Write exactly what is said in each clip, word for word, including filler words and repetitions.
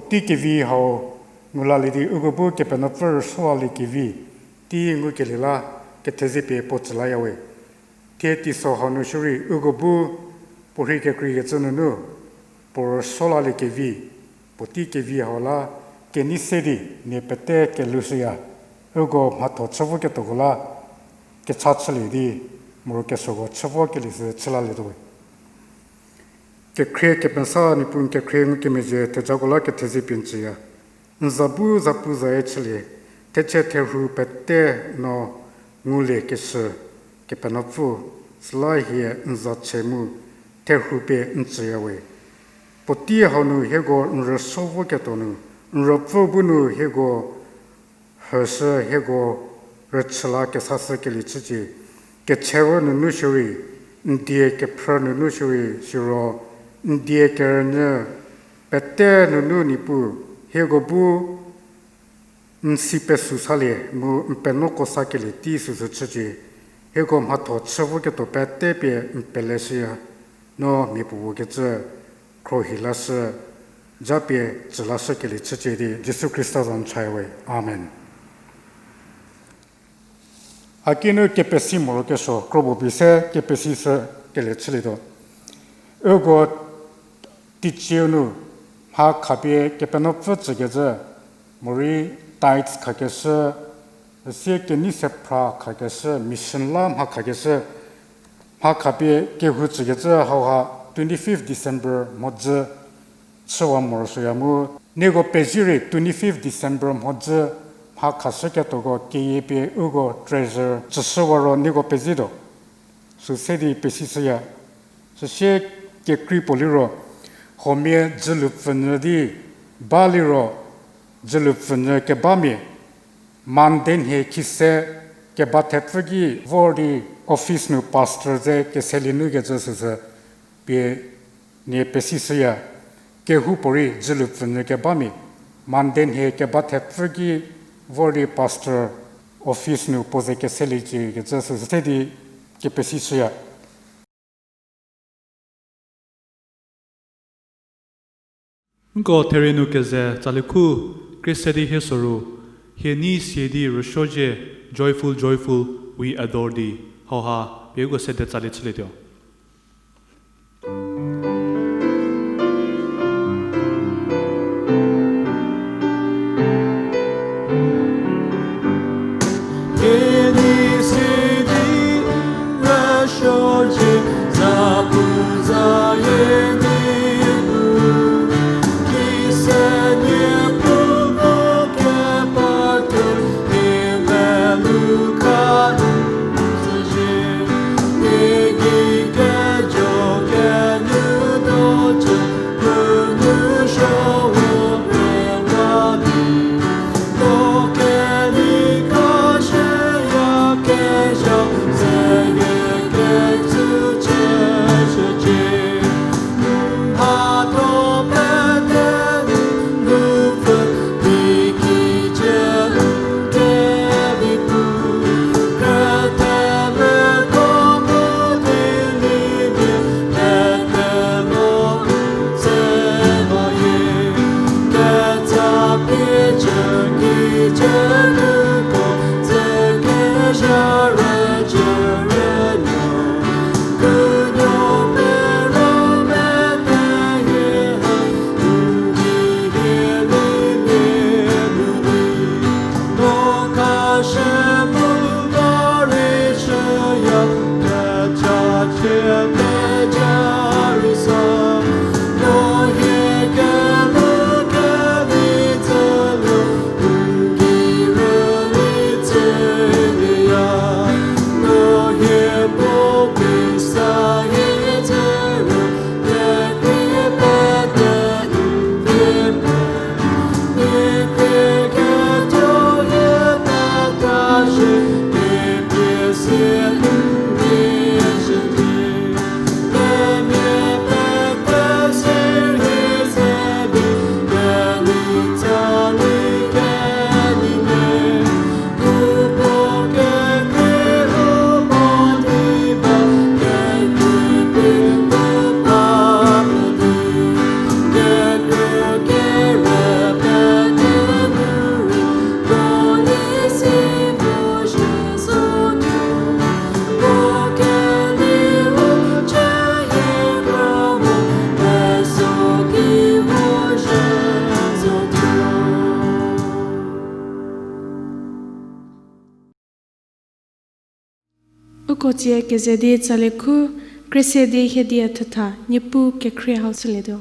Tei kevi hau ngu lalie di uko bu Kepenuopfü rüsuo lalie kevi tei ngukelie la kethezie pie puo tsü layawe. Thie teiso hau nu shierei uko bu puorhei kekreikecü nunu puo rüsuo lalie kevi, puotei kevi hau la kenei se di mia pete kelushüya, uko mhatho chü voketuoko la kecha chülie di morokesuoko chü vokelie sü chü lalietuowe. Kekhrie kemesa Niepuu n kekhrie ngukemezhie thejako la kethezie pie n tsüya. N za bu zapuzayie chülie, thechie therhu pete no ngulie keshü Kepenuopfü, süla hie n za chie mu therhu pie n tsüyawe. Puotei hau nu hieko n rüsuo voketuo nu, n ruopfü bu nu hieko hüshü hieko rüchü la kesashükelie chücie, kechero nunu shierei, n die kephrü nunu shierei, siro n die kerünyü pete nunu Niepuu, hieko bu n si pesü salie mu n penuoko sakelie tei süsü chücie, hieko mhatho chü voketuo pete pie n peleshüya, no mia puo kecü khrohi lashü, japie tsü lashükelie chücie di Jisu Khrista za nu chaya we. Amen. Haki nu kepesi morokesuo kropuo pie se kepesi shükelie chülietuo. Uko teicieu nu mha khapie Kepenuopfü tsükecü, morei tithes khakeshü, üsie kenei se phra khakeshü, mission la mha khakeshü, mha khapie kehou tsükecü hauha twenty-fifth December mhodzü chüwa morosuoya mu. Nieko pezie rei twenty-fifth December mhodzü mha khashüketuoko keyie pie uko treasure tsüshüwa ro nieko pezietuo. Sü se di pesishüya. Süsie kekrei puo liro, huomia dzülupfünyü di ba liro, dzülupfünyü kebamia Monday nhie khise keba thepfü ki vor di office nu pastor ze keselie nukecü süsü pie nie pesishüya. Kehoupuorei dzülupfünyü kebamia Monday nhie keba thepfü ki vor di pastor office nu puo ze keseliecie kecü süsü se di kepesishüya. Nko therie nu keze tsali khu, krie se di hie soru, hie nei sie di rüsuocie, Joyful, joyful, we adore thee. Hauha pie uko sede tsali chülietuo. Ko tsie keze di tsali khu, krese di hie di a thutha, Niepuu kekhrie hau shülietuo.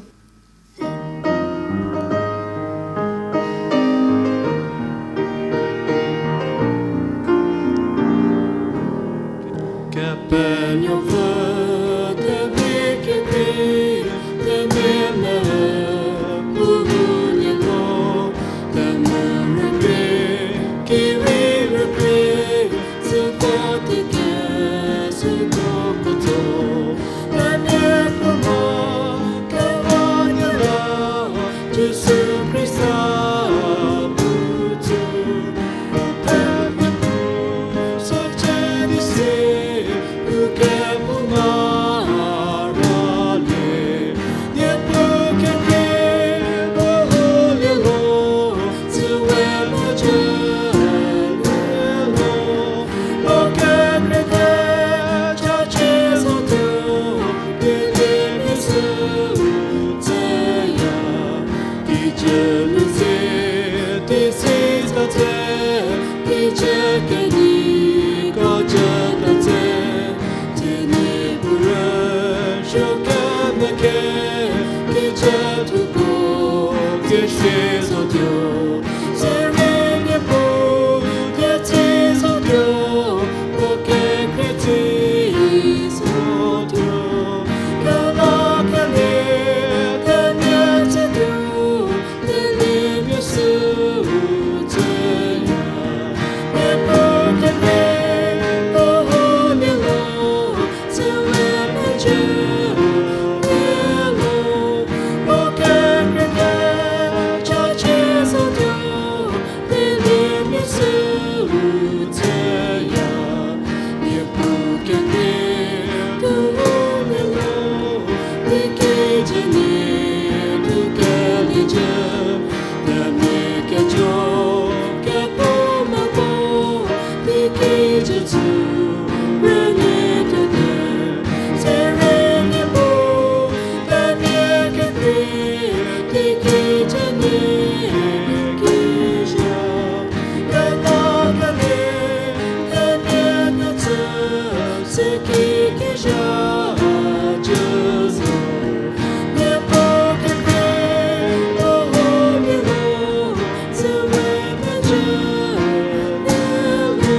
Kepenuopfü, temi kekri, temi me, pubu nieko, temi rükrie, kiwi rükrie, süko tike, süko kotso, temi puo mo, kewa nie la, Jisu Khrista puo tsü, u pemia puo, sü chü di si, u kepu ma ra lie, Niepuu kekri, u hu lie lo, süwe mecü lie lo, o kekreikecü chie zotuo, dieliemia sü u tsüya. Kijü nu ze, di si za tse, kijü kenyi ko jü ta tse, teni puo rüsuo kemeke, kijü thuko, di si zotuo, sirei Niepuu, di si zotuo, puo kekhrie di si zotuo, kelakelie, kemetsütuo, dieliemia sü u tsüya. Niepuu kekri, u hu lie lo, süwe mecü lie lo, o kekreikecü chie zotuo, dieliemia sü u tsüya. Niepuu kekri, u hu lie lo, di kijü nie, di kelijü, temi kejo, kepu mako, di kijü tsü, rünyü tuote, sirei Niepuu, temi kekri, di kijü nie, kijü, kelakelie, kemetsü, süki kijü, Jisu, Niepuu kekri, u hu lie lo, süwe mecü lie lo,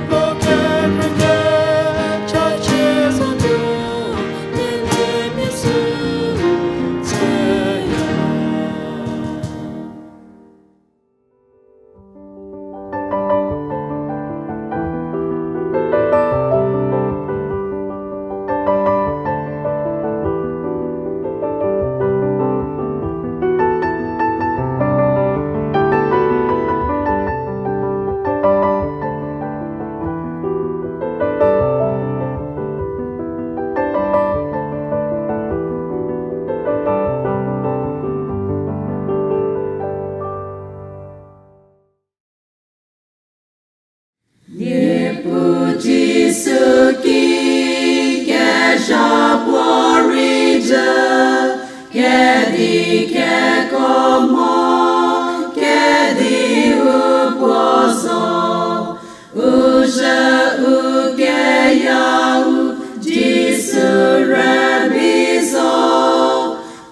puo kekreikecü chie zotuo, dieliemia sü u tsüya. Niepuu Jisu ki kezha puo rei jü, kedi keko mo, kedi u puo zo, u zhü u keyau, Jisu rübei zo.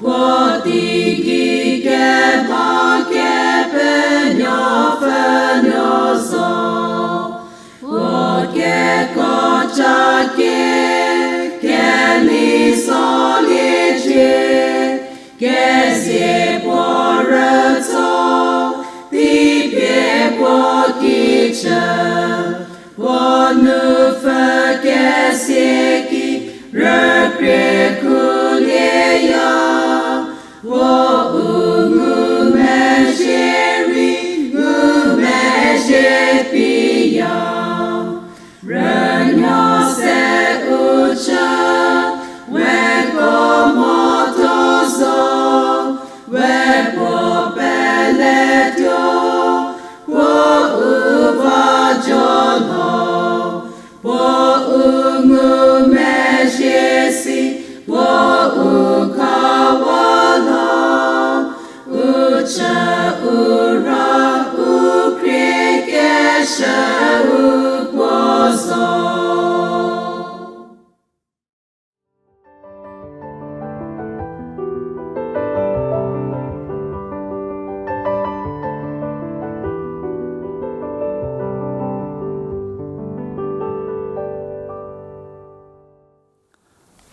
Puo teigei keba Kepenuopfü nuo zo. Puo keko ca kie, kenei zoliecie, kezie puo rü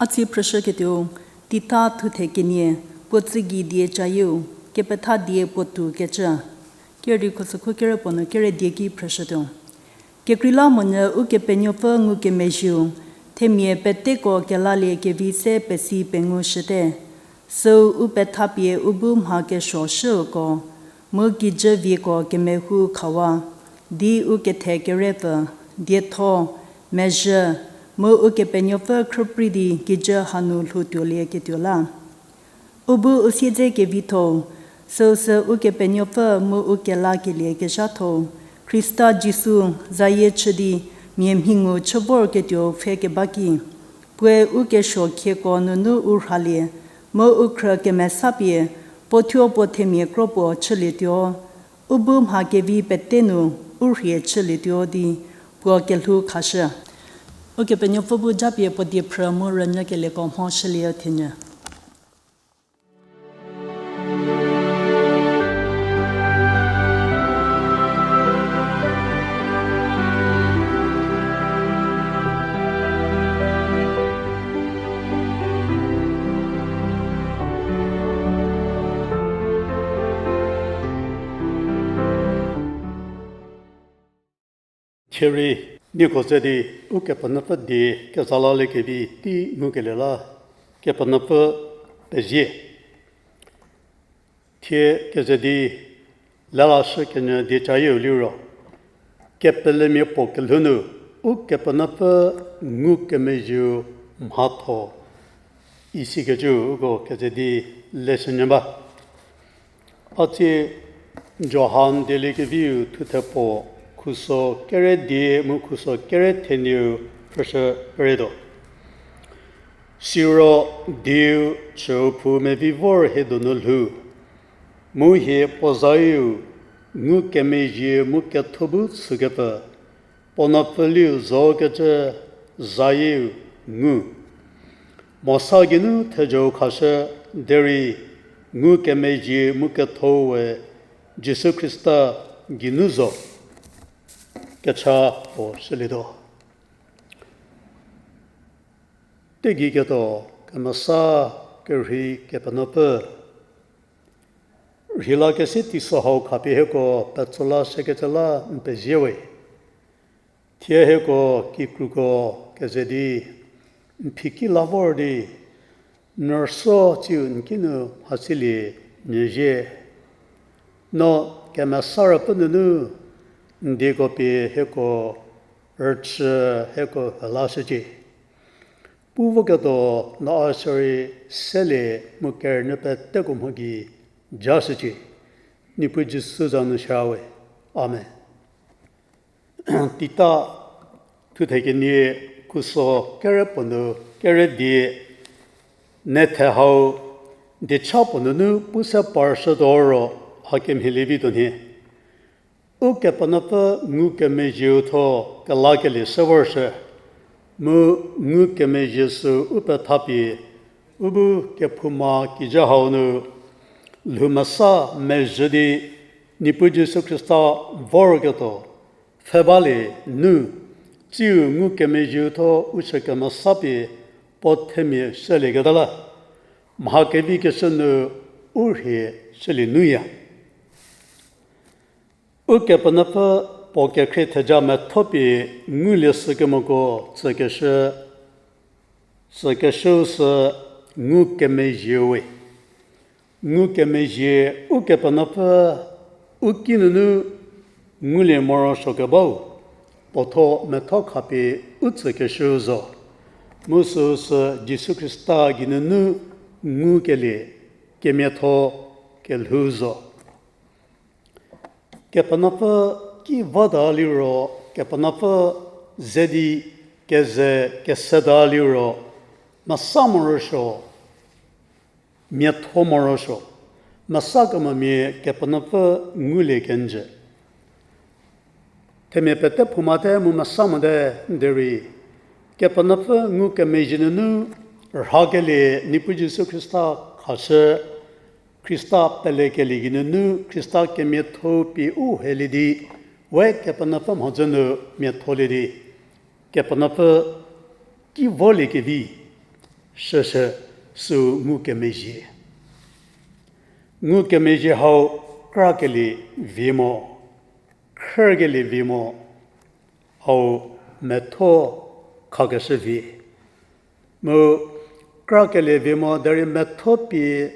A tsie phrüshüketuo, Tita thuthe kenie, puo tsügei die cayieu, kepetha die puo tou kecü. Kerükrieu khusükhu kere puo nu kere die ki phrüshütuo. Kekreilamonyü Ukepenuopfü ngukemezhieu, themia peteko kelalie kevi se pesi pengushüte. Süu u pethapie u bu mha kesuo shüko, mu kijü vieko kemehou khawa, di u kethe kerepfü, dietho, mezhü, mu Ukepenuopfü khrüprei di kijü hanu lhou tuolieketuo la. U bu u siedze kevitho, süusü Ukepenuopfü mu u kelakelie kezhatho, Khrista Jisu, zayie chü di, mia mhingu chü vorketuo pfhe keba ki, puoe u kesuo khieko nunu u rhalie, mu u khrü kemesapie, puo thuo puo themia kro puo chülietuo, u bu mha kevi pete nu u rhie chülietuo di, puo kelhou khashü. Ukepenuopfü bu japie puo die phrü mu rünyükelieko mho shülie thenyü. Thierei, nieko ze di Ukepenuopfü die kezalalie kevi tei ngukelie la, Kepenuopfü pezie. Thie keze di lelashü kenyü die cayieu liro, kepelemia puo kelhou nu Ukepenuopfü ngukemezhieu mhatho isikecü uko keze di leshünyü ba. A tsie Johan dieliekeviu thuthe puo khuso kere die mu khuso kere thenieu phrüshü peretuo. Siro dieu chüu phou mevi vor hie donu lhou, mu hie puo zayieu ngukemezhie mu ketho bu chükepfü, puo nuopfüliu zokecü zayieu ngu. Mosa geinu thejau khashü derei ngukemezhie mu ketho we Jisu Khrista geinu zo, kecha puo shülietuo. Teigei ketuo kemesa kerhei Kepenuopfü, rheilakese teisozha hau khapie hieko petso la shükecü la n pezie we. Thie hieko kikruko keze di n phiki la vor di, n rüso tsiu n kinu mhasilie nyüzie. No kemesa rüpfü nunu n dieko pie hieko rüchü, hieko hü lashücie. Pu voketuo no a shürei selie mu kerünyü peteko mho gei jashücie. Niepuu Jisu za nu shüwe. Amen. Tita thuthe kenie khuso kere puo nu kere die, nethe hau diecha puo nunu pu se parshütuo ro hakemhie lievi tuo nhie. Ukepenuopfü ngukemezhieu thuo kelakelie se vorshü, mu ngukemezhie sü u pethapie, u bu kephouma kijü hau nu lhoumesa mezhü di Niepuu Jisu Khrista vorketuo pfhe balie nu, tsiu ngukemezhieu thuo u chü kemesapie puo themia shülieketa la, mha kevi keshü nu u rhie shülie nuya. Ukepenuopfü puo kekhrie theja methopie ngulie sükemoko tsükeshü, tsükeshüu sü ngukemezhieu we. Ngukemezhie Ukepenuopfü u kinunu ngulie morosuo kebau, puo thuo metho khapie u tsükeshüu zo. Mu süu sü Jisu Khrista geinunu ngukelie kemiatho kelhou zo. Kepenuopfü ki vota liro, Kepenuopfü ze di keze keseta liro, mesa morosuo, miatho morosuo, mesa kemomia Kepenuopfü ngulie kenjü. Themia pete phoumate mu mesa mote derei, Kepenuopfü ngukemezhie nunu rhakelie Niepuu Jisu Khrista khashü, Khrista pelekelie geinunu Khrista kemiatho pie u helie di, we Kepenuopfü mhodzü nu miatholie di, Kepenuopfü ki voliekevi, Süsü süu ngukemezhie. Ngukemezhie hau krakelie vi mo, khrükelie vi mo, hau metho khakeshü vi. Mu krakelie vi mo derei metho pie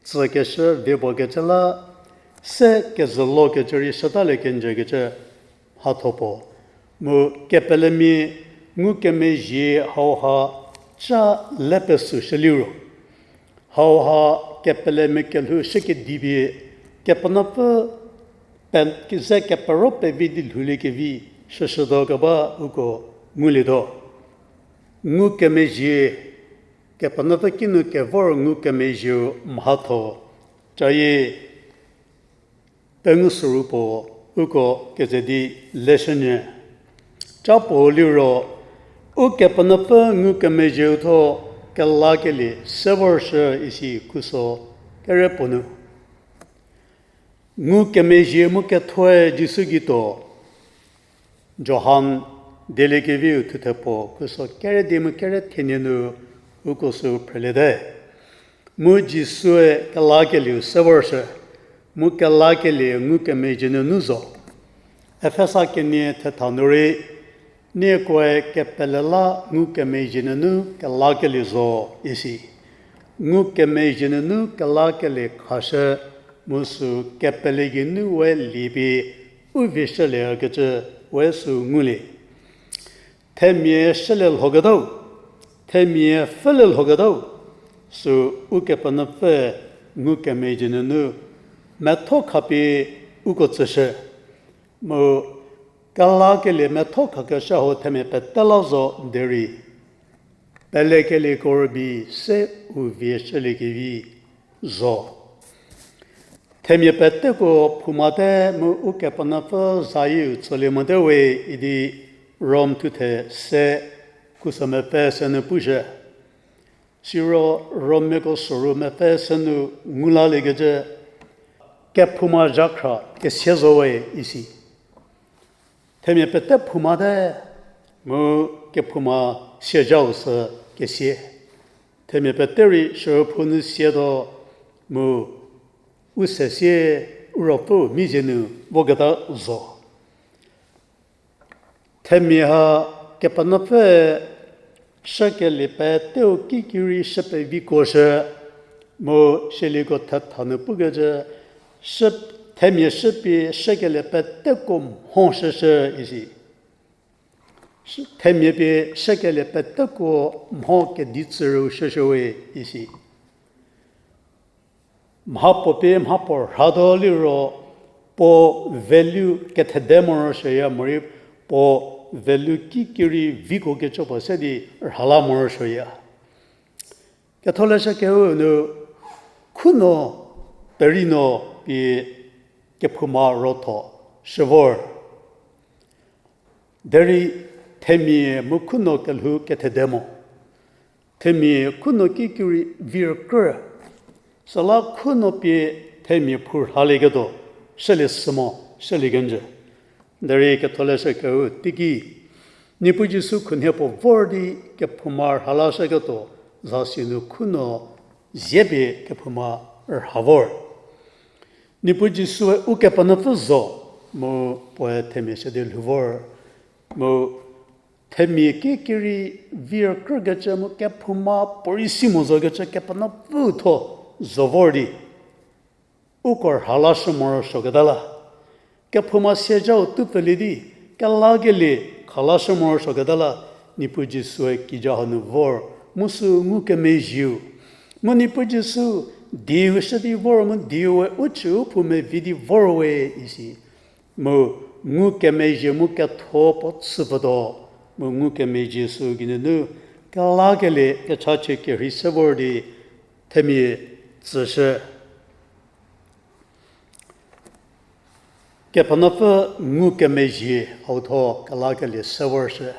tsükeshü vi puokecü la, se kezülokecü rei sütalie kenjükecü mhatho puo. Mu kepelemia ngukemezhie hauha ca le pesüshü liro, hauha kepelemia kelhou shükedipie Kepenuopfü pe-, ze kepero pevi di lhouliekevi shüshütuo keba uko ngulietuo. Ngukemezhie, Kepenuopfü kinu kevor ngukemezhieu mhatho, cayie pengu süru puo uko keze di leshünyü. Ca puo liro, Ukepenuopfü ngukemezhieu thuo kelakelie se vorshü isi khuso kere puo nu. Ngukemezhie mu kethoe Jisu gei tuo. Johan dieliekeviu thuthe puo khuso kere di mu kere thenie nu uko sü phreliete. Mu Jisue kelakelieu se vorshü, mu kelakelie ngukemezhie nunu zo. Efesa kenie thetha nu rei, niekoe kepele la ngukemezhie nunu kelakelie zo isi. Ngukemezhie nunu kelakelie khashü, mu sü kepele geinu we liepie u vie shüliekecü we sü ngulie. Themia shülie lhoketau, themia pfhülie lhoketau, sü Ukepenuopfü ngukemezhie nunu metho khapie uko tsüshü. Mu kelakelie metho khakeshü hau themia pete la zo derei, pelekelieko rübei se u vie shüliekevi zo. Themia peteko phoumate mu Ukepenuopfü zayieu tsülie mote we idi Rom thuthe se khuso mepfü se nu pushü. Siro Rommiako süru mepfü se nu ngu laliekecü, kephouma zhakhra kesia zo we isi. Themia pete phoumate mu kephouma siazhau sü kesia. Themia pete rei shürüphou nu siatuo mu u se sie u ruopfüu mizie nu voketa zo. Themia ha Kepenuopfü shükelie peteu kikirei shü pevikuoshü, mu sielieko thetha nu pukecü, themia shüpie shükelie peteko mhoshüshü isi. Themia pie shükelie peteko mho kedi tsürüu shüshüwe isi. Mhapuo pie mhapuo rhatuo liro, puo value kethede morosuoya morei puo value kikirei vikuo kecü puo se di rhala morosuoya. Ketholeshü kehou nu khunuo, perei nuo pie kephouma rotho shü vor. Derei themia mu khunuo kelhou kethede mo. Themia khunuo kikirei vi rükrü. Süla khunuo pie themia phou rhalieketuo shülie sü mo, shülie kenjü. Derei Ketholeshü kehou teiki, Niepuu Jisu khunhie puo vor di kephouma rhalashüketuo zasi nu khunuo zie pie kephouma rha vor. Niepuu Jisue Ukepenuopfü zo, mu puoe themia se di lhou vor, mu themia kikirei vi rükrükecü mu kephouma puorei si mo zokecü Kepenuopfüu thuo zo vor di uko rhalashü morosuoketa la, kephouma siazhau tupfülie di, kelakelie khalashü morosuoketa la, Niepuu Jisue kijo hanu vor, mu sü ngukemezhieu. Mu Niepuu Jisu dieu shü di vor mu dieu we u cü u phou mevi di vor we isi. Mu ngukemezhie mu ketho puo chüpfütuo, mu ngukemezhie sü geinunu kelakelie kechachie kerhei se vor di themia tsüshü. Kepenuopfü ngukemezhie hau thuo kelakelie se vorshü.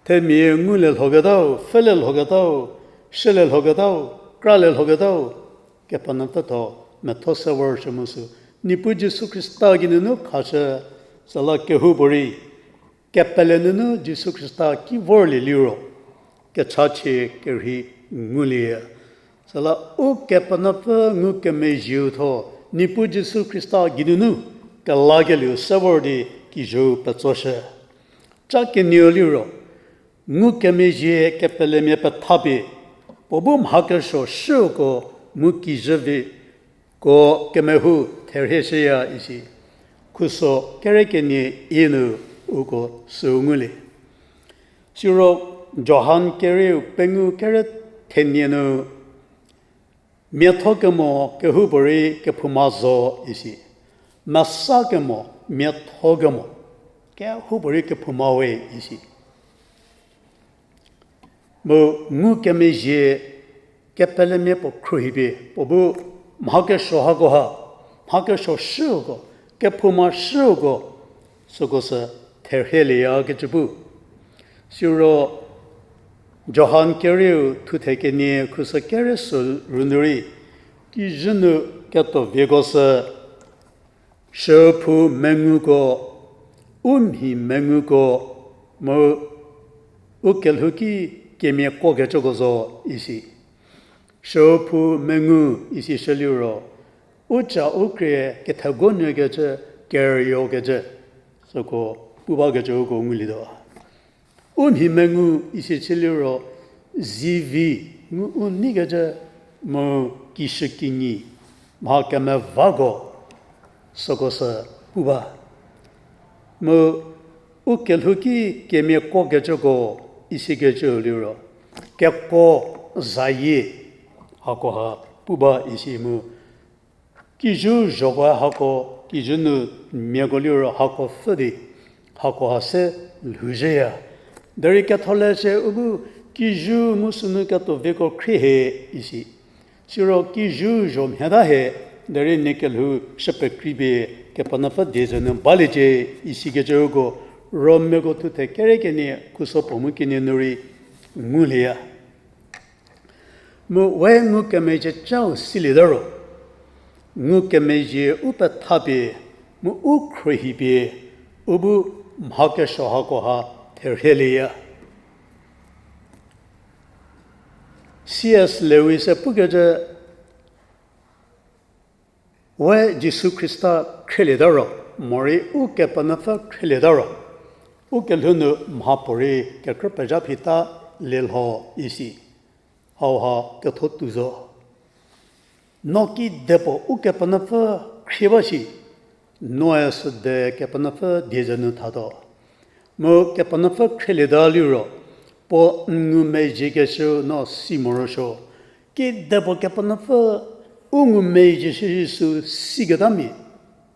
Themia ngulie lhoketau, pfhülie lhoketau, shülie lhoketau, kralie lhoketau, Kepenuopfü thuo metho se vorshü mu sü Niepuu Jisu Khrista geinunu khashü, süla kehoupuorei kepele nunu Jisu Khrista ki vorlie liro, kechachie kerhei ngulieya. Süla Ukepenuopfü ngukemezhieu tho, Niepuu Jisu Khrista geinunu kelakelieu se vor di kijüu petsoshü. Ca kenieu liro, ngukemezhie kepelemia pethapie, puo bu mha kesuo shüko mu kijü viko kemehou therhieshüya isi. Khuso kere kenie i nu uko süu ngulie. Siro Johan kerieu pengou kere thenie nu, miatho kemo kehoupuorei kephouma zo isi. Mesa kemo, miatho kemo, kehoupuorei kephouma we isi. Mu ngukemezhie kepelemia puo khruohipie, puo bu mha kesuo hakoha, mha kesuo shüko, kephouma shüko, süko sü therhielieya kecü pu. Siro Johan kerieu thuthe kenie khuso kere sü rünu rei, kijü nu ketuo vieko sü, shüphou menguko, u mhi menguko, mu u kelhou ki kemiako kecüko zo isi. Shüphou mengu isi shüliro, u ca u krie kethego nyükecü, keriokecü, süko pu bakecü uko ngulietuo. U mhi mengu isi shüliro, zivi ngu u neikecü, mu kishükinyi, mha kemevako, süko sü pu ba. Mu u kelhou ki kemiako kecüko isikecü liro, keko zayie, hakoha pu ba isi mu kijü zhoko hako, kijü nu miako liro hako pfhü di, hakoha se lhouzhüya. Derei ketholeshü u bu kijü mu sünu ketuo vieko khrie hie isi. Siro kijü zho mhiata hie, derei nie kelhou shüpekreipie Kepenuopfü die zenu baliecie isikecü uko Romiako thuthe kere kenie khuso puo mu kenie nu rei ngulieya. Mu we ngukemezhie cau silieta ro, ngukemezhie u pethapie, mu u khruohipie, u bu mha kesuo hakoha therhielieya. C S Lewis-e pukecü, we Jisu Khrista khrielieta ro, morei Ukepenuopfü khrielieta ro, u kelhou nu mhapuorei kekrü pezha phita lielho isi. Hauha ketho tuo zo. No kidepuo Ukepenuopfü khrie ba shi, noe süde Kepenuopfü die zenu thatuo. Mu Kepenuopfü khrielieta liro, puo n ngumezhiekeshü no si morosuo. Kidepuo Kepenuopfü u ngumezhieshü sü siketamia,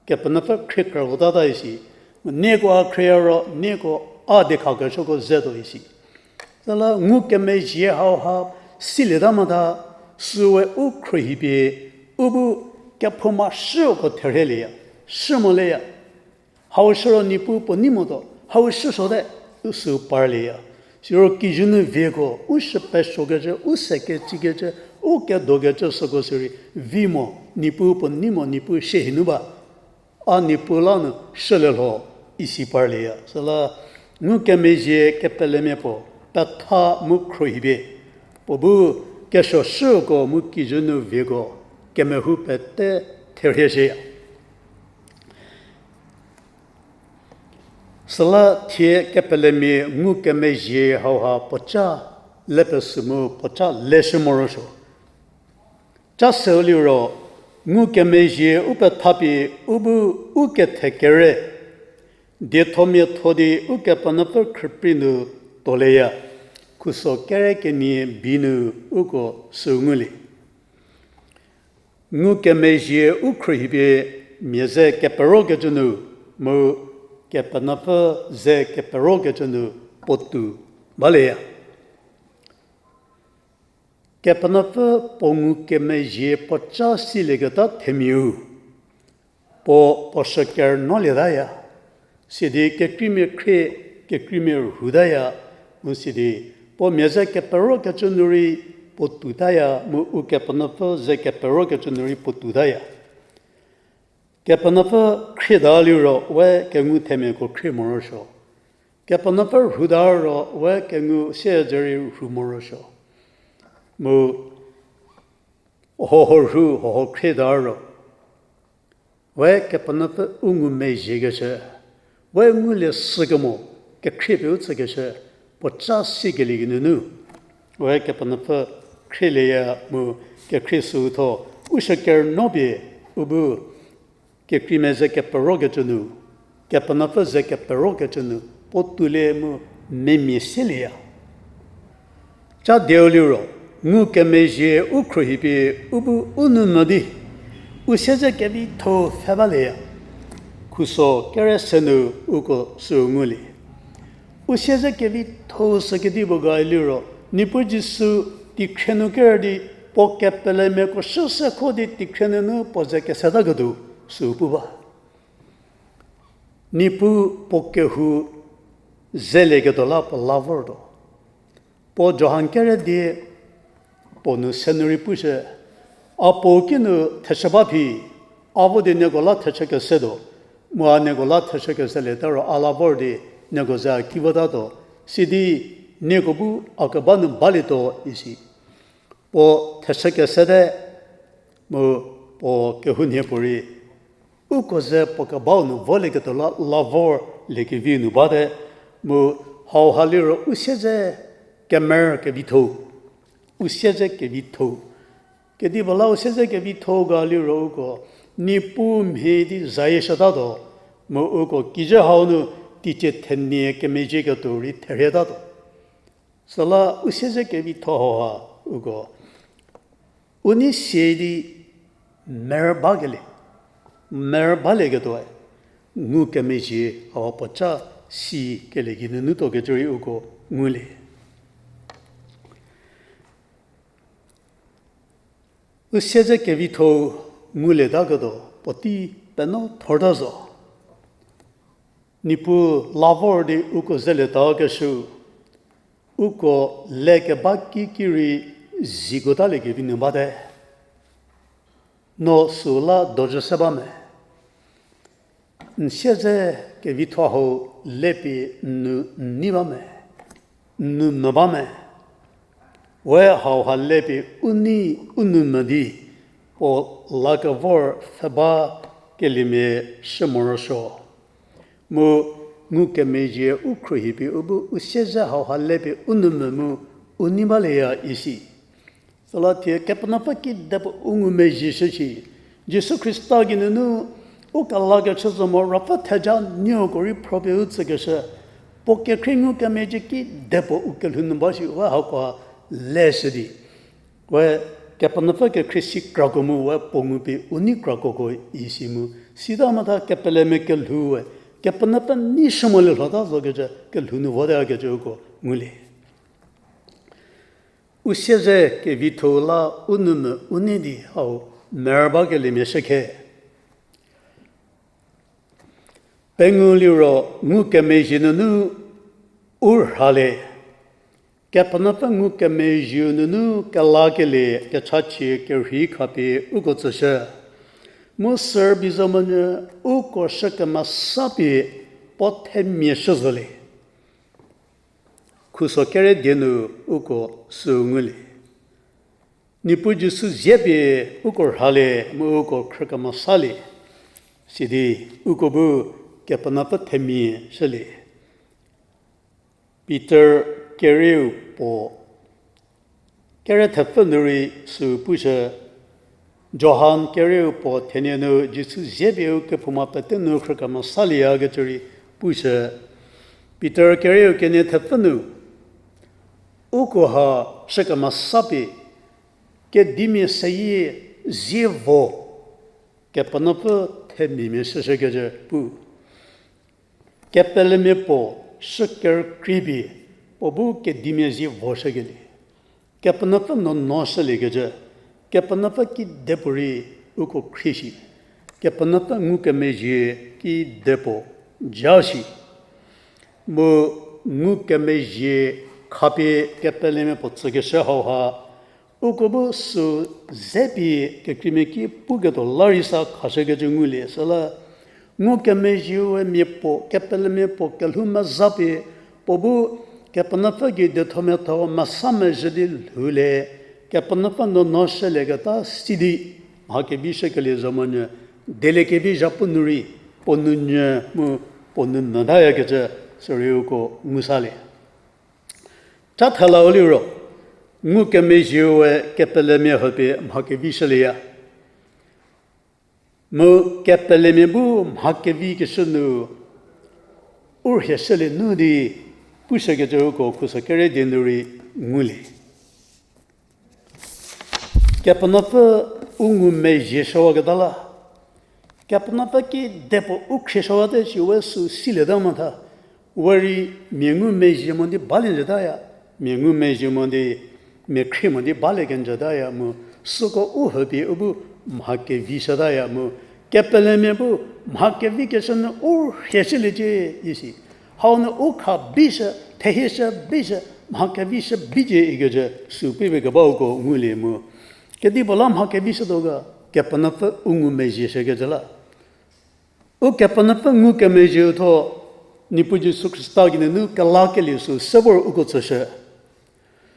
Kepenuopfü khrie kra votata isi. Nieko a khrieya ro, nieko a diekhakeshüko zetuo isi. Süla ngukemezhie hauha silieta mota, süwe u khruohipie, u bu kephouma shüko therhielieya, shü moleya. Hau shüro Niepuu puo nei motuo, hau shüsuote, u sü parlieya. Siro kijü nu vieko, u shüpesuokecü, u se kecükecü, u kedokecü süko sirei vi mo, Niepuu puo nei mo, Niepuu shie hie nu ba. A Niepuu la nu shülie lho, isi parlieya. Süla ngukemezhie kepelemia puo petha mu khruohipie, puo bu kesuo shüko mu kijü nu vieko kemehou pete therhieshüya. Süla thie kepelemia ngukemezhie hauha puoca le pesü mu puoca leshü morosuo. Ca seu liro, ngukemezhie u pethapie u bu u kethekere, diethomiatho di Ukepenuopfü khrüprei nu tuoleya, khuso kere kenie bi nu uko sü ngulie. Ngukemezhie u khruohipie mia ze keperokecü nu, mu Kepenuopfü ze keperokecü nu puotou balieya. Kepenuopfü puo ngukemezhie puoca silieketa themiau, puo puo shükernuolietaya, sidi kekreimia khrie, kekreimia rhutaya, mu sidi puo mia ze keperokecü nu rei puotoutaya, mu Ukepenuopfü ze keperokecü nu rei puotoutaya. Kepenuopfü khrieta liro we kengu themiako khrie morosuo. Kepenuopfü rhuta ro we kengu siezerei rhu morosuo. Mu hoho rhu, hoho khrieta ro, we Kepenuopfü u ngumezhiekeshü, we ngulie shükemo, kekhrie pie u tsükeshü, puoca sikelie geinunu, we Kepenuopfü khrielie ya mu kekhrie süu tho, u shükerno pie u bu kekreimia ze keperokecü nu, Kepenuopfü ze keperokecü nu, puo tuolie mu memia selieya. Ca dieu liro, ngukemezhie u khruohipie u bu u nou mo di, u siedze kevitho-u pfhe balieya. Khuso kere se nu uko süu ngulie. U siedze kevitho-u sü kedipuo ga liro, Niepuu Jisu teikhrie nu ker di, puo kepelemiako shüse kho di teikhrie nunu puo ze kesetaketuo süu pu ba. Niepuu puo kehou zelieketuo la puo la vortuo. Puo Johan kere die puo nu se nu rei pushü, a puo kinu thechü ba phi, a vo di nieko la thechü kesetuo, mu a nieko la thechü keselieta ro a la vor di nieko ze a ki votatuo, sidi nieko bu a keba nu balietuo isi. Puo thechü kesete, mu puo kehou nhie puo rei, uko ze puo kebau nu volieketuo la la vorliekevi nu bate, mu hauha liro u siedze kemer kevitho-u, u siedze kevitho-u. Kedipuo la u siedze kevitho-u ga liro uko, Niepuu mhie di zayie shütatuo, mu uko kijü hau nu teicie thenie kemezhieketuo rei therhietatuo. Süla u siedze kevitho hauha uko, u nei sie di mer bakelie, mer balieketuoe, ngukemezhie hauha puoca sikelie geinunu tuokecü rei uko ngulie. U siedze kevitho-u ngulietaketuo puotei penuo thorta zo. Niepuu la vor di uko zelietakeshü, uko lekeba kiki rei zikotaliekevi nu bate. No süu la dojü se ba me? N siedze kevitho hau lepie n nu n nei ba me? N nu mo ba me? We hauha lepie u nei u nou mo di, puo la kevor pfhe bakeliemia shü morosuo. Mu ngukemezhie u khruohipie u bu u siedze hauha lepie u nou mo mu u nei balieya isi. Süla thie Kepenuopfü kidepuo u ngumezhie shü shi, Jisu Khrista geinunu u kelakechü zo mo ruopfü theja nieko rei phropie u tsükeshü, puo kekhrie ngukemezhie kidepuo u kelhou nu ba shi we hako leshü di. We Kepenuopfü kekhrie si krako mu we puo ngupie u nei krakuoko isi mu, sita mota kepelemia kelhou we Kepenuopfü nei shü molie lhota zokecü kelhou nu votakecü uko ngulie. U siedze kevitho la u nou mo u nei di hau mer bakeliemia shükhe. Pengou liro ngukemezhie nunu u rhalie. Kepenuopfü ngukemezhieu nunu kelakelie kechachie kerhei khapie uko tsüshü. Mu sürbi zo monyü uko shü kemesa pie puo themia shü zolie. Khuso kere die nu uko süu ngulie. Niepuu Jisu zie pie uko rhalie mu uko khrü kemesalie. Sidi uko bu Kepenuopfü themia shülie. Pitor kerieu puo, kere thepfü nu rei süu pushü, Johan kerieu puo thenie nu Jisu zie pie u kephouma pete nu khrü kemesalieya kecü rei pushü. Pitor kerieu kenie thepfü nu, uko ha shü kemesa pie, kedimia seyie zie vo, Kepenuopfü themiamia shüshükecü pu. Kepelemia puo shü kerükrie pie, puo bu kedimia zie voshükelie. Kepenuopfü nuonuo shüliekecü, Kepenuopfü kidepuorei uko khrie shi. Kepenuopfü ngukemezhie kidepuo ja shi. Mu ngukemezhie khapie kepelemia puo tsükeshü hauha, uko bu süu ze pie kekreimia ki puketuo la rei sa khashükecü ngulie süla, ngukemezhie we mia puo, kepelemia puo kelhou meza pie, puo bu Kepenuopfü gei diethomiatho mesa mezhü di lhoulie, Kepenuopfü nuonuo shülieketa si di, mha kevi shükelie zo monyü, dieliekevi zhapu nu rei, puo nounyü mu puo nou nü tayakecü, sürei uko ngu salie. Cha thela u liro, ngukemezhieu we kepelemia hüpie mha kevi shülieya. Mu kepelemia bu mha kevi keshü nu u rhie shülie nu di pushükecü uko khuso kere die nu rei ngulie. Kepenuopfü u ngumezhie shüwaketa la, Kepenuopfü kidepuo u khrieshüwate shi we sü silieta motha. We rei mia ngumezhie mo di balie njütaya, mia ngumezhie mo di, mia khrie mo di balie kenjütaya mu, süko u hüpie u bu mha kevi shütaya mu, kepelemia bu mha kevi keshü nu u rhie shüliecie isi. Hau nu u kha bishü, thehieshü bishü, mha kevi shü bicie ikecü sü pie kebauko ngulie mu. Kedipuo la mha kevi shütuo ga, Kepenuopfü u ngumezhie shükecü la. Ukepenuopfü ngukemezhieu tho, Niepuu Jisu Khrista geinunu kelakelie sü se vor uko tsüshü.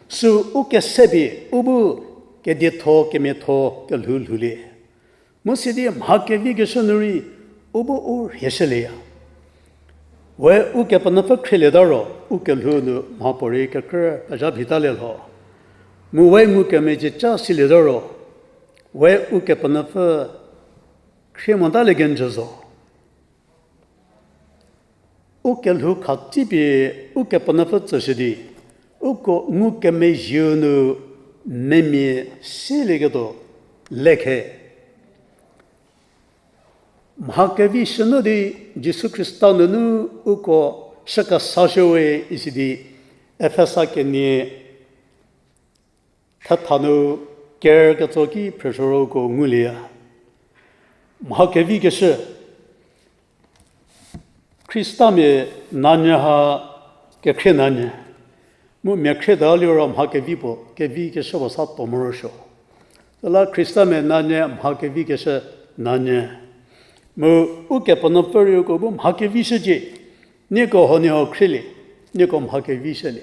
Sü u kese pie u bu kedietho kemiatho kelhou lhoulie. Mu sidi mha kevi keshü nu rei u bu u rhie shülieya. We Ukepenuopfü khrielieta ro, u kelhou nu mhapuorei kekrü pezha phitalie lho. Mu we ngukemezhie ca silieta ro, we Ukepenuopfü khrie motalie kenjü zo. U kelhou khatsipie Ukepenuopfü tsüshü di, uko ngukemezhieu nu memia silieketuo lekhe. Mha kevi shünu di Jisu Khrista nunu uko shükesashüwe isi di Efesa kenie thetha nu ker ketso ki phrüshü ro uko ngulieya. Mha kevi keshü, Khristamia nanyü ha kekhrie nanyü. Mu mia khrieta liro mha kevi puo, kevi keshü puo sa tuo morosuo. Süla Khristamia nanyü mha kevi keshü nanyü. Mu Ukepenuopfü rei uko bu mha kevi shücie. Nieko huoniehuo khrielie, nieko mha kevi shülie.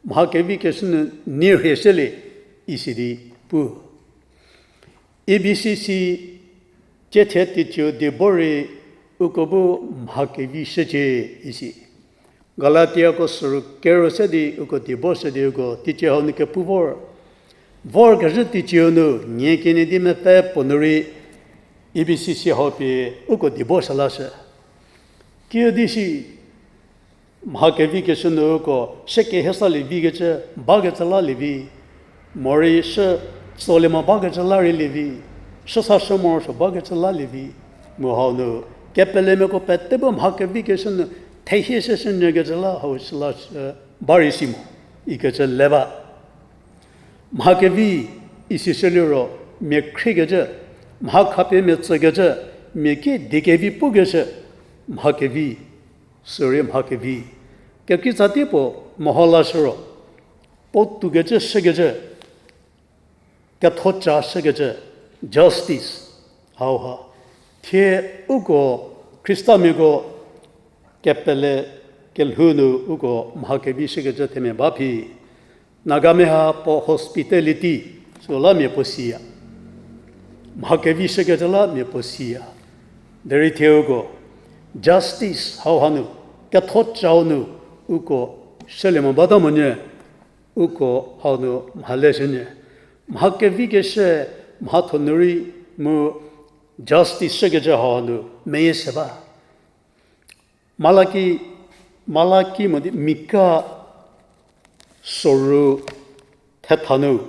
Mha kevi keshü nu nie rhie shülie, isi di pu. E B C C ciethie teicieu die bo rei uko bu mha kevi shücie isi. Galatiako süru kero se di uko die bo shü di uko teicie hau nu kepu vor. Vorkezhü teicieu nu nie kenie di mepfü puo nu rei E B C C hau pie uko die bo shü lashü. Kiüdi shi mha kevi keshü nu uko shü kehie salie vikecü bakecü lalie vi, morei shü tsolie mo bakecü la rei lie vi, shü sa shü morosuo bakecü lalie vi, mu hau nu kepelemiako pete bu mha kevi keshü nu thehie shüshünyükecü la hau shü lashü ba rei si mo, ikecü le ba. Mha kevi isi shü liro mia khriekecü, mha khapie mia tsükecü, mia ki die kevi pukeshü, mha kevi, sürei mha kevi. Kekreitsa tei puo meho lashü ro, puo toukecü shükecü, kethoca shükecü, justice, hauha. Thie uko Khristamiako kepele kelhou nu uko mha kevi shükecü themia ba phi. Nagamia ha puo hospitality, süla mia puo siya. Mha kevi shükecü la mia puo siya. Derei thie uko justice hauha nu, kethocau nu uko shülie mo bata monyü, uko hau nu mha le shünyü. Mha kevi keshü, mhatho nu rei mu justice shükecü hau nu meyie se ba. Malaki, Malaki mo di Mika soru thetha nu,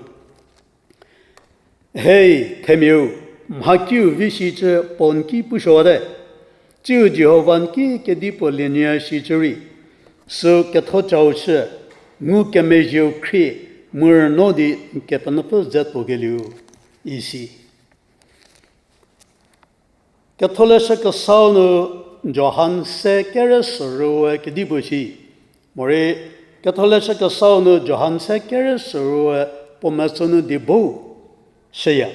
Hei, themiau, mhakiu vi shicü puo n ki pushüwate, tsiu Jihova n ki kedipuo lienyü shicü rei, sü kethocau chü, ngukemezhieu khrie, mu rüno di n Kepenuopfü ze tuokelieu, isi. Ketholeshü Kesau nu Johan se kerü sorue kedipuo shi. Morei Ketholeshü Kesau nu Johan se kerü sorue puo metso nu diebo shüya.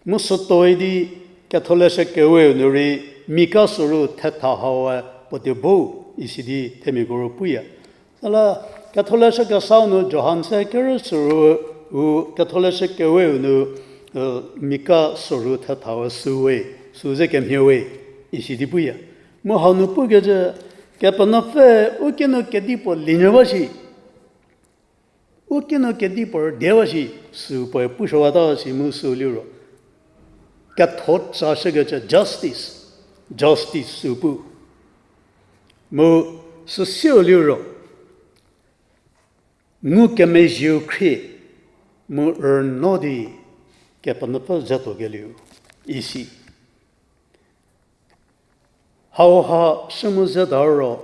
Mu sütuoi di Ketholeshü Keweu nu rei Mika soru thetha haue puo diebo isi di themiako ro puya. Süla Ketholeshü Kesau nu Johan se kerü soru U ketholeshü keweu nu, Mika soru thetha-u süu we, süu ze kemhie we, isi di puya. Mu hau nu pukecü, Kepenuopfü u kinu kedipuo linyü ba shi, u kinu kedipuo rüdie ba shi, süu puoe pushüwata si mu süu liro kethoca shükecü justice, justice süu pu. Mu süsiu liro ngukemezhieu khrie, mu rüno di Kepenuopfü zetuo kelieu, isi. Hauha shü mu zeta ro,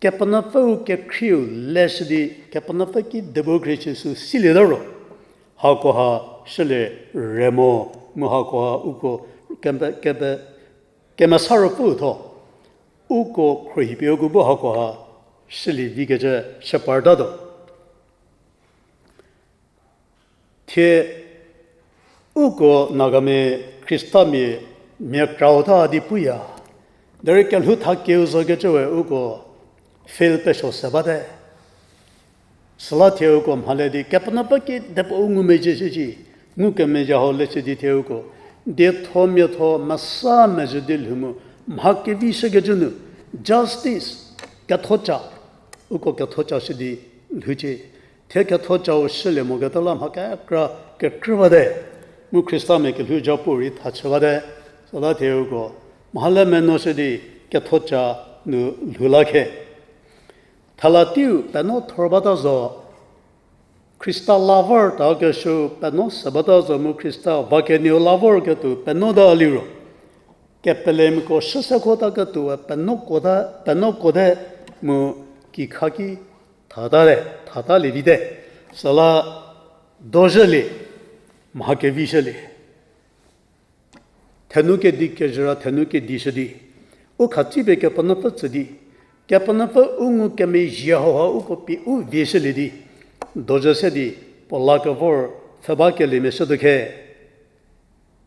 Kepenuopfüu kekhrieu leshü di Kepenuopfü ki democracy süu silieta ro, hakoha shülie re mo, mu hakoha uko kemesa ruopfüu tho, uko khruohipie uko bu hakoha shülie vikecü shüpartatuo. Thie uko Nagamia Khristamia mia krauta di puya. Derei kelhou thakeu zokecüe uko fail pesuo se bate. Süla thie uko mhale di Kepenuopfü ki depuo u ngumezhie shüshi, ngukemezhie hau leshü di thie uko dietho miatho mesa mezhü di lhou mu mha kevi shükecü nu justice, kethoca, uko kethoca shü di lhoucie. Thie kethocau shülie moketa la mha kekra kekrü bate. Mu Khristamia kelhou ja puo rei thachü bate. Süla thie uko mhale menuoshü di kethoca nu lhou la khe. Thela teiu penuo thor bata zo, Khrista la vorta kesuo penuo se bata zo mu Khrista va kenieu la vorketuo penuota liro, kepelemiako shüse kota ketuoe penuo kote, penuo kote mu kikhaki thata le, thatalie vite. Süla dozhülie, mha kevishülie. Thenu kedi kezhüra thenu kedi shü di, u khatsipie Kepenuopfü tsü di, Kepenuopfü u ngukemezhie hauha uko pie u vieshülie di, dozhü se di, puo la kevor pfhü ba keliemia shütuo khe.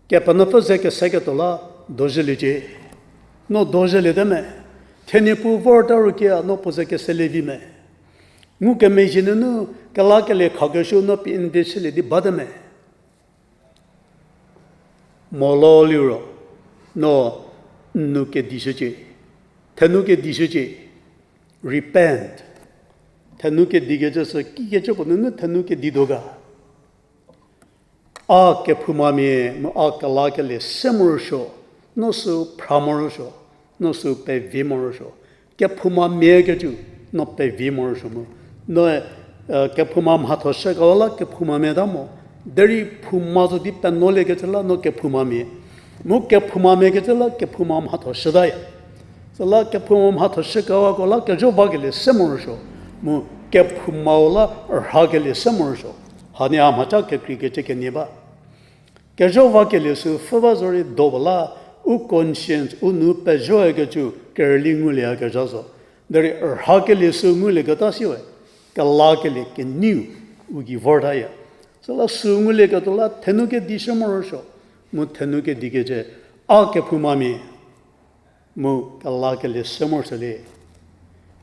Kepenuopfü ze keseketuo la dozhüliecie. No dozhüliete me? Thie Niepuu vorta ro kia no puo ze keselie vi me? Ngukemezhie nunu kelakelie khakeshü no pie n vieshülie di bate me? Molo liro, no n nu kedishücie, thenu kedishücie, repent. Thenu kedikecü sü kikecü puo nunu thenu kedituo ga? A kephoumamia mu a kelakelie se morosuo, no sü phra morosuo, no sü pevi morosuo. Kephoumamia kecü, no pevi morosuo mu. No, e, kephouma mhatho shükewa la kephoumamia ta mo. Derei phouma zo di penuoliekecü la no kephoumamia. Mu kephoumamia kecü la kephouma mhatho shütaya. Süla kephouma mhatho shükewako la kejo vakelie se morosuo. Mu kephoumau la rhakelie se morosuo. Hanie a mhaca kekreikecü kenie ba. Kejo vakelie sü pfhü ba zorei do ba la, u conscience u nu pejoekecü kerüli ngulieyakezha zo. Derei rhakelie sü ngulieketa siwe, kelakelie keneiu u gei vortaya. Süla sü ngulieketuo la thenu kedishü morosuo, mu thenu kedikecü a kephoumamia, mu kelakelie se morosuolie.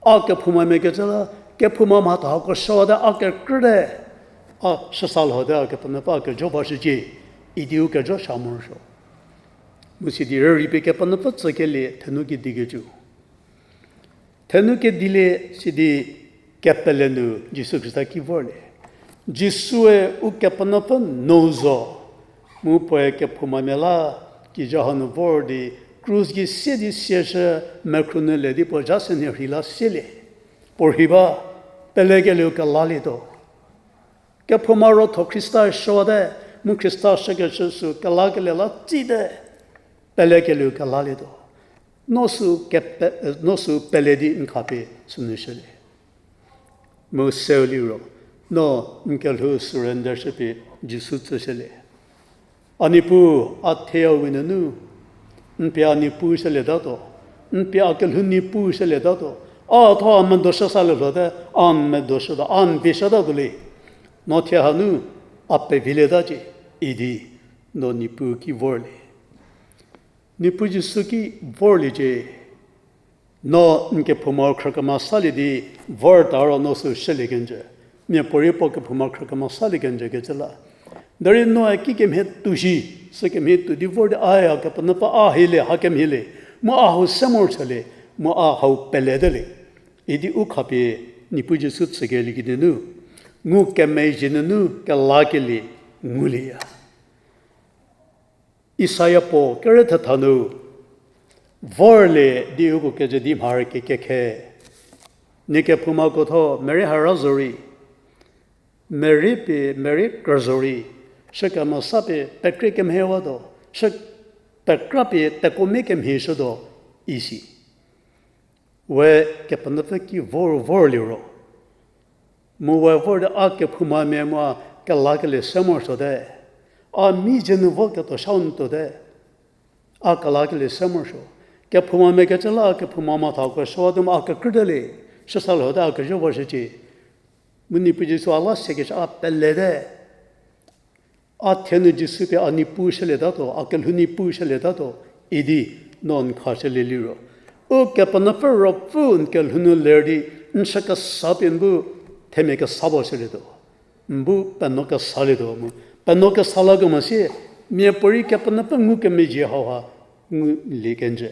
A kephoumamia kecü la, kephouma mhatho hako shüwate a kekrüte, a shüsa lhote a Kepenuopfü a kejo vashücie, idi u kejo sha morosuo. Mu sidi rürei pie Kepenuopfü tsükelie thenu kedikecü. Thenu kedilie sidi kepele nu Jisu Khrista ki vorlie. Jisue Ukepenuopfü nou zo, mu puoe kephoumamia la, kijü hanu vor di, krus gei sie di siashü, mekhru nu le di puo zha se nhie rhei la sielie. Puo rhei ba, pelekelieu kelalietuo. Kephouma ro tho Khrista shüwate, mu Khrista shükeshü sü kelakelie la tsite, pelekelieu kelalietuo. No sü kepe-, no sü pele di n khapie sünu shülie. Mu seu liro, no n kelhou surrender shüpie Jisu tsüshülie. A Niepuu, a thie a we nunu, n pie a Niepuu shülietatuo, n pie a kelhou Niepuu shülietatuo, a thuo a medo shüsalie lhote, a n medo shüta, a n vi shütatuo le, no thie hanu a pevilietacie, idi, no Niepuu ki vorlie. Niepuu Jisu ki vorliecie, no n kephoumau khrükemesa lie di vorta ro no sü shülie kenjü. Miapuorei puo kephouma khrü kemesa lie kenjü kecü la. Derei noe kikemhie tuo shi, sükemhie tuo di vor di, a ya Kepenuopfü a hilie, hakemhie le, mu a hau se morosuo le, mu a hau pelete le. Idi u khapie Niepuu Jisu tsükelie kinu, ngukemezhie nunu kelakelie ngulieya. Isaia puo kere thetha nu, vorlie di uko keze di mharü kekekhe. Nie kephoumako tho, merei hara zorei, merei pie, merei krü zorei, shü kemesa pie pekrie kemhiewatuo, shü pekra pie tekomie kemhieshütuo, isi. We Kepenuopfü ki vor vorliro, mu we vor di a kephoumamia mu a kelakelie se morosuote. A mi ze nu vo ketuo shau nu tuote. A kelakelie se morosuo. Kephoumamia kecü la a kephouma matha ko shüwatuo mu a kekrüte le, shüsa lhote a kezhü voshücie. Mu Niepuu Jisu a la sekeshü a pelete. A thie nu Jisu pie a Niepuu shülietatuo, a kelhou Niepuu shülietatuo, idi no n khashülie liro, Ukepenuopfü Ruopfü n kelhou nu ler di, n shü kesa pie n bu themia kesa puo shülietuo, n bu penuo kesalietuo mu, penuo kesa la kemo sie, miapuorei Kepenuopfü ngukemezhie hauha ngulie kenjü.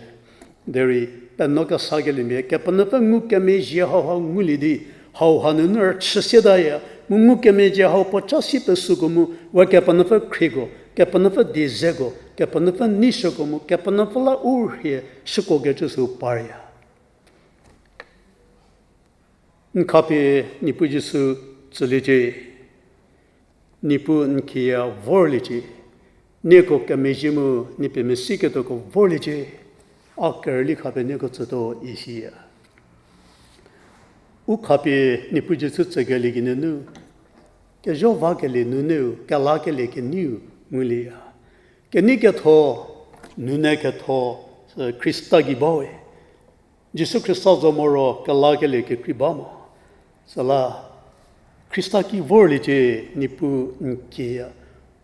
Derei penuo kesakeliemia Kepenuopfü ngukemezhie hauha ngulie di, hauha nunu rüchüsietaya, mu ngukemezhie hau puo ca si pesüko mu, we Kepenuopfü khrieko, Kepenuopfü die zeko, Kepenuopfü neishüko mu, Kepenuopfü la u rhie shüko kecü sü parya. N khapie Niepuu Jisu tsüliecie, Niepuu n kiya vorliecie, nieko kemezhie mu nie pie mesiketuoko vorliecie, a kerüli khapie nieko tsütuo isiya. U khapie Niepuu Jisu tsükelie kinunu, kezho vakelie nunu, kelakelie keniu ngulieya. Kenei ketho, nune ketho, sü Khrista gei bawe. Jisu Khrista zo moro kelakelie kekrei ba mo. Süla Khrista ki vorliecie, Niepuu n kiya.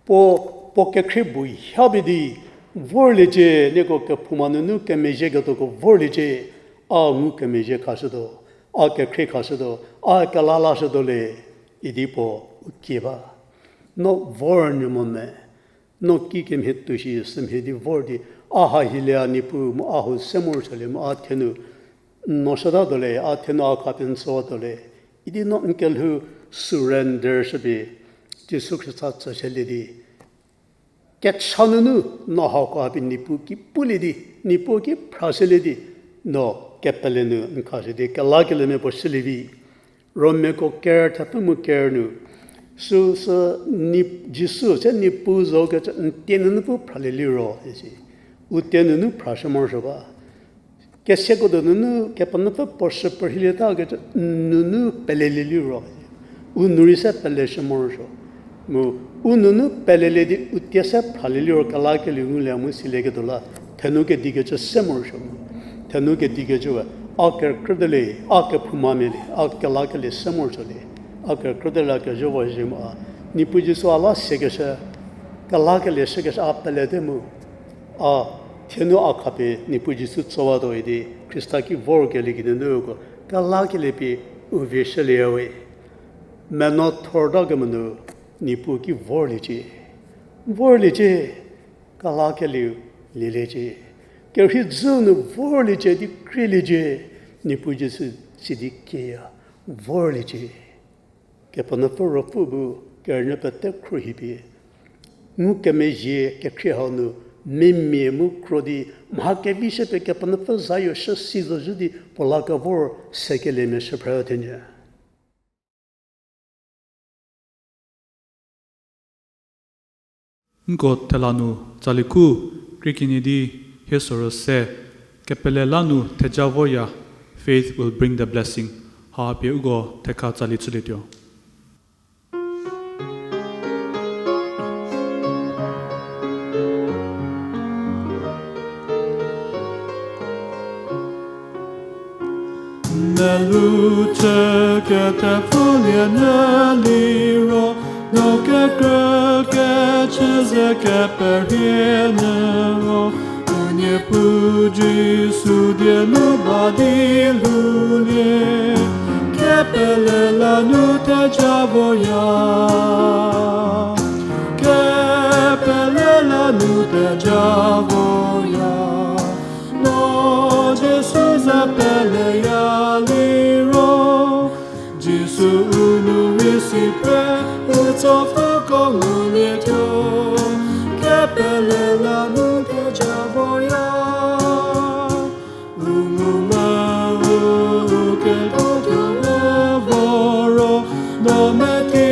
Puo, puo kekhrie bu hapie di vorliecie, nieko kephouma nunu kemezhieketuoko vorliecie, a ngukemezhie khashütuo, a kekhrie khashütuo, a kela lashütuo le, idi puo u kie ba. No vor nyü mo me, no kikemhie tuo shi sümhie di vor di, a ha hilie a Niepuu mu a hau se morosuolie mu a thie nu n nuoshütatuo le, a thie nu a khapie n tsüwatuo le, idi no n kelhou surrender shüpie Jisu Khrista tsüshülie di, kecha nunu no hako hapie Niepuu ki pulie di, Niepuu ki phrashülie di, no kepele nu n khashü di kelakeliemia puo shülie vi. Romiako ker thepfü mu ker nu, süsü, Jisu se Niepuu zo kecü n tie nunu pu phralie liro isi. U tie nunu phrashü morosuo ba. Keseko do nunu Kepenuopfü puo shü perhilieta kecü n nunu pelelie liro, u nu rei se peleshü morosuo. Mu u nunu pelelie di u tie se phralie liro kelakelieu ngulie mu silieketuo la, thenu kedikecü se morosuo mu. Thenu kedikecü we, a kekrüte le, a kephoumamia le, a kelakelie se morosuo le, a kekrüte le a kezhü voshü mu a, Niepuu Jisu a la sekeshü, kelakelie shükeshü a pelete mu. A, thie nu a khapie Niepuu Jisu tsüwatuo idi, Khrista ki vorkelie kinunu uko kelakelie pie u vie shülieya we. Meno thorta kemo nu Niepuu ki vorliecie. Vorliecie, kelakelieu lieliecie. Kerhei dzü nu vorliecie di krieliecie, Niepuu Jisu sidi kieya, vorliecie. Kepenuopfü Ruopfü bu kerünyü pete khruohipie, ngukemezhie kekhrie hau nu mimia mu kro di, mha kevishüpie Kepenuopfü zayo shü si zozhü di puo la kevor sekeliemia shüphrü thenyü. Nko thela nu tsali khu krie kenie di hie sorü se, kepele la nu theja voya, Faith Will Bring the Blessing, ha pie uko thekha tsali chülietuo. Melou chü ketepfülie nyü liro, no kekrü kechü ze keperie nyü ro, u Niepuu Jisu die nu ba di lhoulie. Kepele la nu theja voya. Kepele la nu theja voya. No Jisu za peleya liro. Jisu u nu rei si pre, u tsopfhüko ngulietuo. Kepele la nu theja voya. U ngu ma u, u kelhou tuo u vo ro, no meti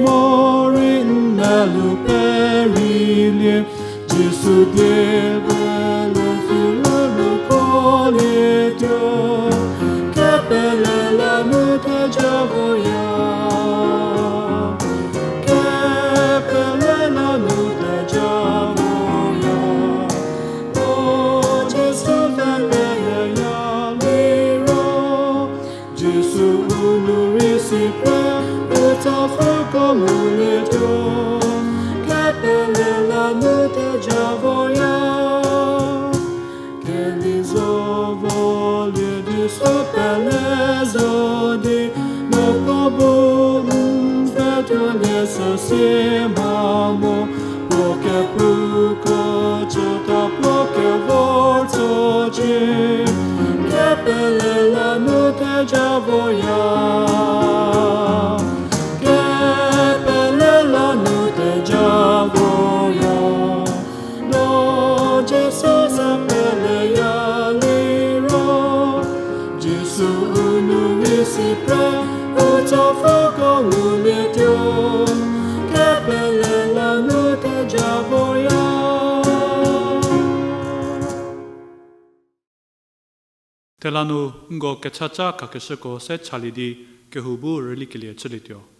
morei n melou perielie, Jisu die pele pfhülu nu kolietuo. Kepele la nu theja voya. Kepele la nu theja voya. O Jisu peleya liro, Jisu u nu rei si pre, u tsopfhüko ngulietuo. Kepele la nu theja voya. Keli zo volie Jisu pele zo di, noko bu n pfhe tuolie süsie mha mo, puo kepuko chüta puo kevor tsocie. Kepele la nu theja voya. Kepele la nu theja voya. No Jisu za peleya liro, Jisu u nu rei si pre, u tsopfhüko ngulietuo. Kepele la nu theja voya. Thela nu nko kechaca khakeshüko se chalie di kehou bu rülikelie chülietuo.